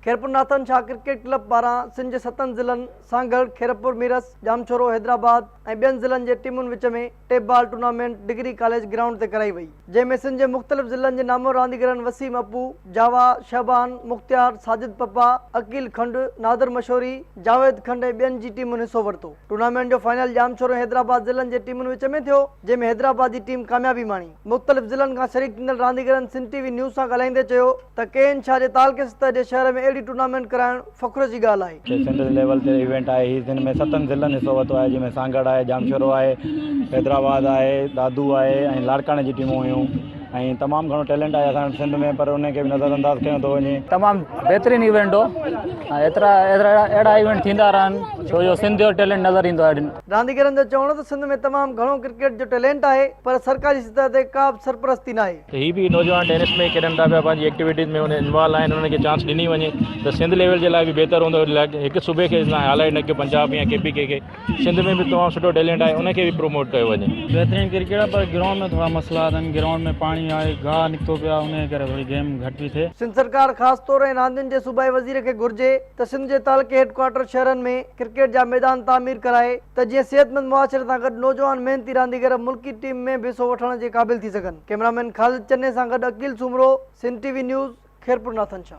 Khairpur Nathan Shah cricket club پاران سنڌ جي ستن ضلعن سانگهڙ، خيرپور ميرس، ڄامشورو، حيدرآباد ۽ ٻين ضلعن جي ٽيمن وچ ۾ tape ball tournament degree college ground تي ڪرائي وئي، جنهن ۾ سنڌ جي مختلف ضلعن جي نامور رانديگرن وسيم اپو، جاوا، شهبان، مختيار، ساجد پپا، عقيل کنڊ، نادر مشوري، جاويد کنڊ ۽ ٻين جي ٽيمن حصو ورتو. ٽورنامينٽ جو فائنل ڄامشورو ۽ حيدرآباد ضلعن جي ٽيمن وچ ۾ ٿيو، جنهن ۾ حيدرآباد جي ٽيم ڪاميابي ماڻي. مختلف ضلعن کان شريڪ ٿيندڙ رانديگرن سنڌ ٽي وي نيوز سان ڳالهائيندي چيو ته ڪي اين شاهه جي تعلقي سطح جي شهر ۾ اهڙي ٽورنامينٽ ڪرائڻ فخر جي ڳالهه آهي. هي سنڌ ليول تي ايونٽ آهي هي جن ۾ ستن ضلعن حصو ورتو آهي جنهن ۾ سانگهڙ آهي ڄامشورو آهي حيدرآباد آهي دادو آهي ۽ لاڙڪاڻي جي ٽيمون هيون ۽ تمام گهڻو ٽيلنٽ آهي اسان وٽ سنڌ ۾ پر ان کي به نظر انداز ڪيو ٿو وڃي. تمام بهترين ايونٽ هو ۽ ايترا ايترا اهڙا ايونٽ ٿيندا رهن ڇو جو سنڌ جو ٽيلنٽ نظر ايندو آهي. رانديگرن جو چوڻ هو ته سنڌ ۾ تمام گهڻو ڪرڪيٽ جو ٽيلنٽ آهي پر سرڪاري سطح تي ڪا به سرپرستي ناهي. ته هي به نوجوان ٽينس ۾ کيڏن ٿا پيا پنهنجي ايڪٽيوٽيز ۾ انوالو آهن انهن کي چانس ڏني وڃي ته سنڌ ليول جي لاء به بهتر هوندو هڪ صوبي کي هاء لائيٽ نه ڪيو پنجاب يا ڪي پي ڪي کي سنڌ ۾ به تمام سٺو ٽيلنٽ آهي ان کي به پروموٽ ڪيو وڃي. بهترين ڪرڪيٽ آهي پر گرائونڊ ۾ ٿورا مسئلا اٿن گرائونڊ ۾ پاڻي آهي گاهه نڪتو پيو آهي انهي ڪري ٿوري گيم گهٽ پئي ٿئي. سنڌ سرڪار خاص طور ۽ راندين جي صوبائي وزير کي گهرجي ته سنڌ جي تعلقي هيڊ ڪوارٽر شهرن ۾ ڪرڪيٽ جا ميدان تعمير ڪرائي ته جيئن صحتمند معاشري سان گڏ نوجوان محنتي رانديگر ملڪي ٽيم ۾ به حصو وٺڻ جي قابل ٿي سگهن. ڪئميرامين خالد چني سان گڏ Aqeel Soomro, Sindh T V news, Khairpur Nathan Shah.